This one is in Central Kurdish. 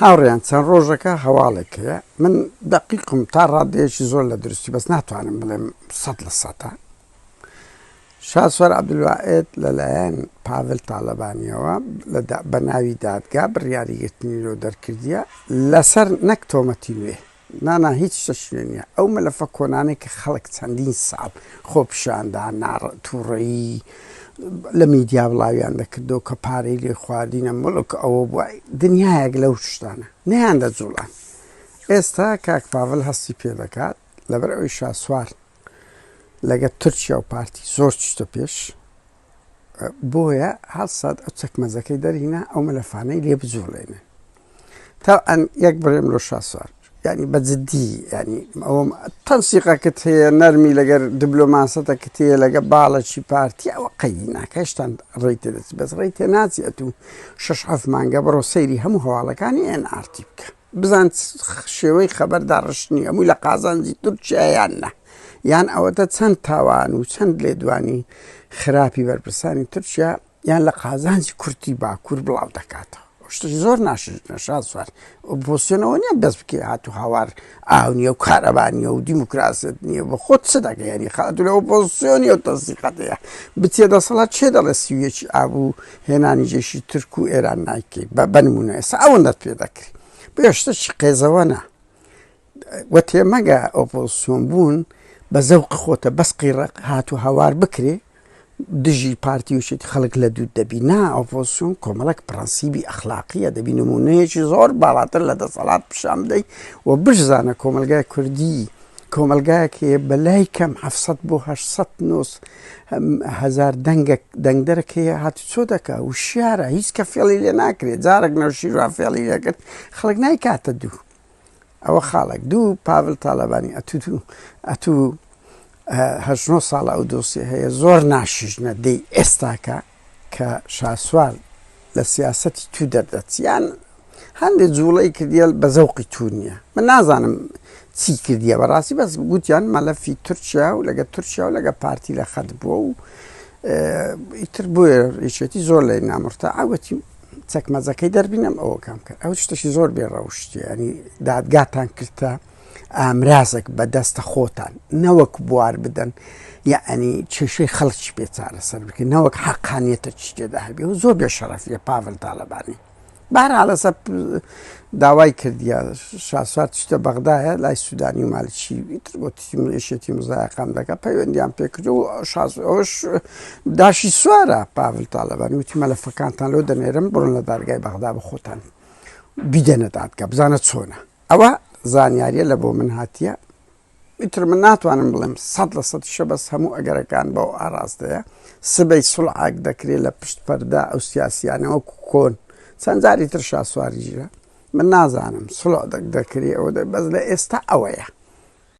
هاوڕێیان چەند ڕۆژەکە هەواڵێک هەیە من دەقیقم تا ڕادەیەکی زۆر لە دروستی بەس ناتوانم بڵێم سەد لە سەتە شاسوار عەبدولواحید لەلایەن پاڤل تاالبانیەوە بە ناوی دادگا بڕیاری گرتنی لۆ دەرکردیە لەسەر نەک تۆمەتی نوێ نانا هیچ شتەکی نوێ نیە ئەو مەلەفە کۆنانەی کە خەڵک چەندین ساڵ خۆپیشاندان ناڕ توڕەیی لە میدیا بڵاویان دەکردەوە کە پارەی لێ خواردینە مڵک ئەوە بووە دنیایەک لەو شتانە نەیان دەجوڵان ئێستا کاک پاڤل هەستی پێ دەکات لەبەر ئەوی شاسوار لەگە تورکیا و پارتی زۆر چشتە پێش بۆیە هەڵسات ئەو چەکمەجەکەی دەرهینا ئەو مەلەفانەی لێ بجوڵێنن تاوان یەک بڕێم لۆ شاسوار ینی بە جدی ینی ئەوم تەنسیقەکەت هەیە نەرمی لەگەر دبلۆماسەتەکەت هەیە لەگە باڵەکی پارتی ئەوە قەیدی ناکە هێشتان ڕێی تێدەچی بەس ڕێی تێ ناچی ئەتوو شەش حەفت مانگە بڕۆ سەیری هەموو هەواڵەکانی ئێن ئارتی بکە بزان شێوەی خەبەر داڕشتنی هەمووی لە قازانجی تورکیا یان نا یان ئەوەتە چەند تاوان و چەند لێدوانی خراپی بەرپرسانی تورکیا یان لە قازانجی کورتی باکوور بڵاو دەکاتەوە شتێکی زۆر ناشرینە شاسوار ئۆپۆزسیۆنەوە نییە دەست بکەی هات و هاوار ئاو نییە و کارەبا نییە و دیموکراسیەت نییە بە خۆت چ دەکەی یعنی خاتو لە ئۆپۆزسیۆنی و تەنسیقەت هەیە بچێ دەسەڵات چێ دەڵێ 31 ئاب و هێنانی جێشی تورک و ئێران نایکەی بە بە نمونە ئێستا ئەوەندەت پێ دەکرێ بۆیە شتێکی قێزەوەنە وە تێمەگە ئۆپۆزسیۆن بوون بە زەوق خۆتە بەس قیڕق هات و هاوار بکرێ دژی پارتی و شت خەڵک لە دووت دەبی نا ئۆپۆزسیۆن کۆمەڵک پرەنسیبی ئەخلاقیە دەبی نمونەیەکی زۆر باڵاتر لە دەسەڵات پیشان بدەی و بشزانە کۆمەلگای کوردی کۆمەلگایەک هەیە بە لای کەم 700 بۆ 800 نۆس هزار دەنگە دەنگدەرەک هەیە هاتوچۆ دەکا وشیارە هیچ کە فێڵی لێ ناکرێت جارێک نەوشیروان فێڵی لێکرد خەڵک نایکاتە دوو ئەوە خاڵێک دوو پاڤل تاالبانی ئەتوو ئەتوو هەشت نۆ ساڵە ئەو دۆسیە هەیە زۆر ناشیژنە دەی ئێستاکە کە شاسوار لە سیاسەتی تو دەردەچ یان هەندێک جوڵەی کردیە بە زەوقی تو نییە من نازانم چی کردیە بەڕاستی بەس گوتیان مەلەفی تورکیا و لەگە تورکیا و لەگە پارتی لە خەت بووە و ئیتر بۆیە یەکێتی زۆر لای نامرتە ئەوەتی چەکمەجەکەی دەربینم ئەوەکەم کرد ئەو شتەشی زۆر بێ ڕەوشتیە ینی دادگاتان کردە ئامرازێک بە دەستە خۆتان نەوەک بوار بدەن یەعنی کێشەی خەڵکی پێ چارەسەر بکەن نەوەک حەقانیەتە چی تێدا هەبێ و زۆر بێ شەرەفیە پاڤل تاالبانی بەهرحاڵ ئەسە داوای کردیە شاسوار چیتە بەغدایە لای سوودانی و مالکی ئیتر بۆ یەکێتی مزایەقام دەکا پەیوەندیان پێکرد و شاس ئەوش داشی سوارە پاڤل تاالبانی وتی مەلەفەکانتان لۆ دەنێرم بڕۆن لە دادگای بەغدا بە خۆتان بیدەنە دادگا بزانە چۆنە ئەوە زانیاریە لە بۆ من هاتیە ئیتر من ناتوانم بڵێم سەد لە سەدیشە بەس هەموو ئەگەرەکان بەو ئاراستەیە سبەی سوڵعاک دەکرێت لە پشت پەردە ئەو سیاسیانە وەکو کۆن چەند جاری تر شاسواری ژیرە من نازانم سڵع دەکرێ ئەوە بەس لە ئێستا ئەوەیە.